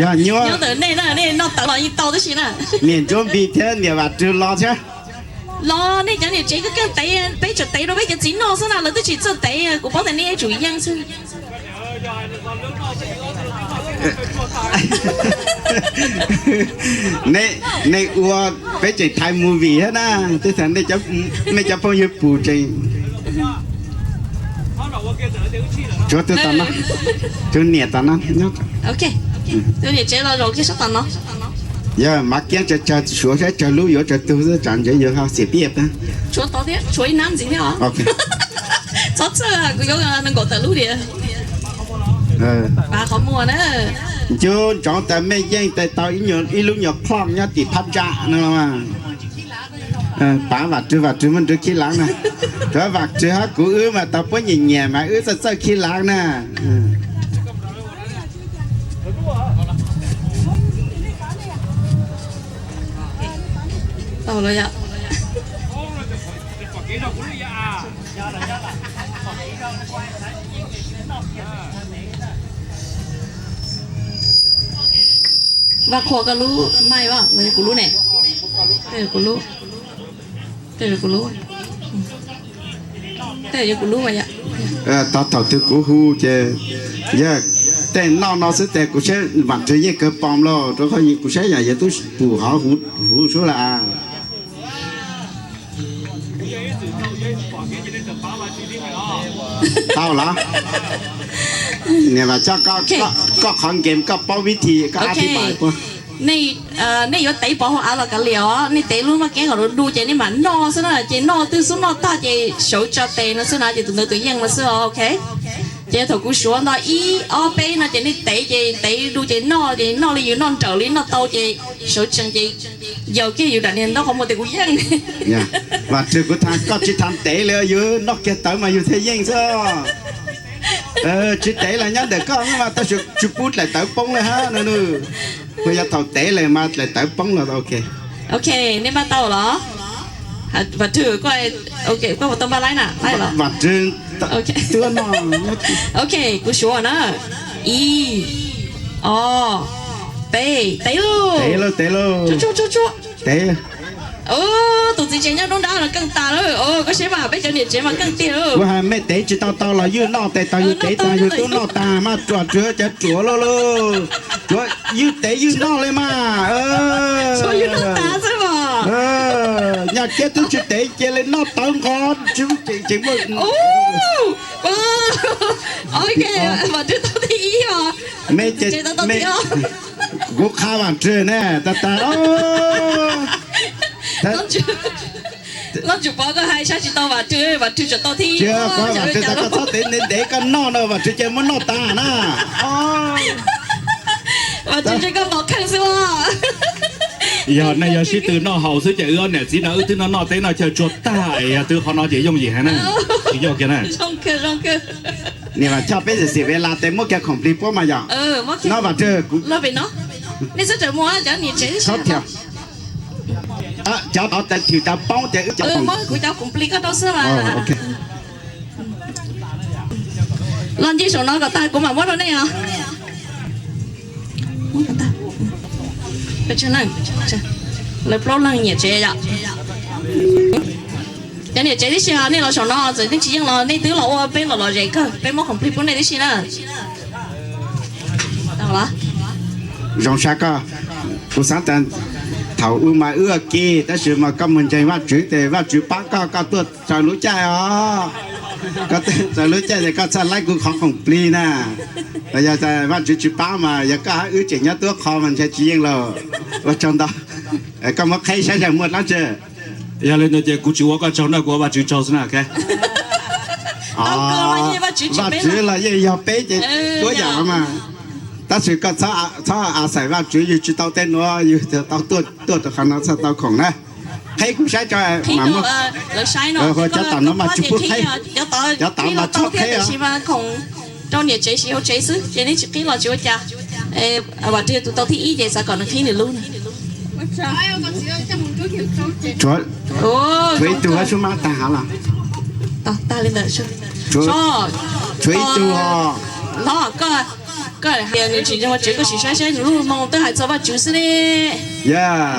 Yog nyuaj. Nyob ntawm nej na, nej noj tawv los yeej tau tib si na. Niam Ntsuab Npis thiab niam Vam Rwg los thiab. Los nej cov niam tsev keej keej tev, peb tseem tev rau peb cov txiv noj xwb na, lawv twb tsis txawj tev, kuv paub tias nej yuav tsum yeej xwb. Nej ua, peb tseem thaij movie thiab na, twb thaum nej cov phooj ywg pum tseem. Tshuav tus tom no, tus niam tom no nyob. Tus niam tsev los zaum kiag sab tom no. Yog Mav Kiab tsawg tsawg Suav saib tsawg lub yuav tsawg tug xwb, tsam ntshe yuav ho xiam piaj pab. Tshuav ib nab ntxiv thiab os. Txhob txhawj, kuv yuav nees nkaum tawm lub diam. Qhov muag na. Ncu ntsoov tas mej yeej tes tau ib lub nyuag ploj nyob tim phab ntsa no. Pav Vam Rwg, Vam Rwg muaj nrug khib lav na. Tsuav Vam Rwg hab kuv wb mas tau puab nyiam nyiam mas wb txawj txawj khib lav na. Vaj Qhua, koj lub maij los yog kuv lub ne? Kuv lub, kuv lub, kuv lub. Thaum twg kuv hu ces yog tej noj no xwb tes kuv saib Vam Rwg yeej kawg pom lawm, rau qhov kuv saib yam yog tub pum hov huv sub lawm. Tau los? Niam Vam Coj, koj qhov game koj paub vib thi koj ab tib mas. Nej yuav tev pov hauv av los kav liam os, nej tev lub maj kiab kom du du ces nej mam noj xwb na, ces noj twg xub noj tag ces sawv tso tes no xwb na, ces tus ntawd tus yeej no xwb os, ok. Ces thaum kuv suav nto ib ob peb no ces nej tev, ces tev du ces noj, ces noj li yus noj nrawm li noj tau ces sawv tsees ces yaws kiag yus daim niag ntaub qhov muag tes kuv yeej. Vam Rwg, kuv tham koj tsis tham tev li, yus noj kiag tawv mas yus thiaj yeej xwb. Tsis tev los nyob ntawm koj mas tab sis tsis pub daim tawv poob li hab no. Kuv yog thaum tev lawm mas daim tawv poob los ok. Ok, nej npaj tau los? Vam Rwg, koj puas tau npaj laib na? Vam Rwg, ok, kuv suav na. Ib, ob, peb, tev lauj. Tev lauj, tev lauj. Tev. Tus txiv tsev nyob nruab nrab no keej tas lawm. Koj saib mas peb cov niam tsev mas keej tiag lauj. Kuv hais mej tev tsis tau tau los ywj noj tes tau, yus tev tau yus tub noj tag mas ruam rua cov ruam lauj lauj. Tsuav ywj tev ywj noj li mas. Nyaj kiab tub tsis tev cia li noj tawv nqho tsis muaj. Ok, Vam Rwg tau thib ib os. Kuv qha Vam Rwg ne, tag tag. Los tsum pov koj hais saib tsis tau Vam Rwg, Vam Rwg tsuas tau thib ib. Vam Rwg tas koj txhob tev ntev ntev koj noj no Vam Rwg ces muab noj tag na. Vam Rwg ntshe koj pov kheej xwb os. Yog nej yog sib tw noj haus xwb ces wb ob niam txiv no wb twb noj noj teb noj chaw tsuag tag, yog twb qhov no ces yooj yim heev na. Tsis yog kiag na. Niam Vam Coj, peb xim xim ve las tes muab kiag khoom plig puab mas yog. Nov Vam Rwg, nej xub rawm mus, cov niam tsev xwb. Cov tod tes thwm tas poob ces wb cov khoom. Kuv cov khoom plig koj rau xwb mas. Los nce saum no kom tag kuv mam muab rau nej os. Lawv plaub leeg niam tsev yom. Cov niam tsev tib si, nej los saum no txawm nej tsis yeej los nej twb los ua peb los lom zem kawg, peb muab khoom plig pub nej tib si na. Zoo sab koj, kuv xav tas thaum ub mas wb ua ke tab sis mas koj mus ntseeg Vajtswv tes Vajtswv pab koj, koj tuaj raws lub caij os. Koj tuaj raws lub caij tes koj txhaj laib kuv qhov khoom plig na. Yog Vajtswv tsis pab mas yog koj hab wb tseem nyob tuab qho mas ntshe tsis yeej lawm. Ua tsaug ntau. Koj muab qheb saib saib muaj dlaab tsi. Yog li ntawd ces kuv tsis ua koj tsaug na, kuv ua Vajtswv tsaug xwb na. Vajtswv los yeej yog peb ces tuab yam mas. Tab sis koj txhob a xais Vajtswv, yug tsis tau tej nuav yug tau tuaj rau qhov no txhaj tau khoom na. Qheb kuv saib tso mas muaj. Cov tom no mas tsis pub qheb, cov tom mas txhob qheb. Rau niam tsev siv hauv tsev xwb ces neb tsis qhib los tsis ua cas. Vam Rwg tus tau thib ib ces xav kom nws qhib nws lub na. Tshuav ib tug hab sub mab tag hav los. Tshuav ib tug os. Los koj, koj hais tias nws tsis yog Vajtswv, koj sim saib saib nws lub moo twb hais txog Vajtswv xwb ne.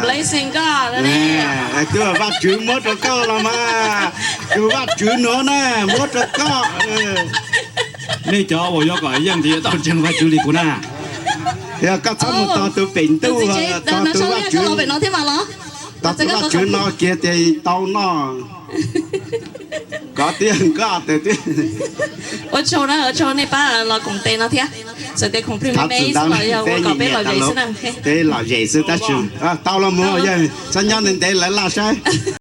Blessing God ne. Twb Vajtswv muab rau koj los mas, tus Vajtswv nuav na, muab rau koj. Nej cov uas yuav kom yeej ces yuav tau ntseeg Vajtswv li kuv na. Yog koj txhob mus tos tus pem ntuj, tos tus Vajtswv, tos tus Vajtswv no kiag ces tau noj. Kov tiag nkoj tes tiag. Ua tsaug na, ua tsaug nej pab los koom tes no thiab. Txawm tias khoom plig me me xwb los yog ua kom peb lom zem xwb na. Peb lom zem xwb tab sis tau los mus, yog txhob nyob ntev ntev lawv laj saib.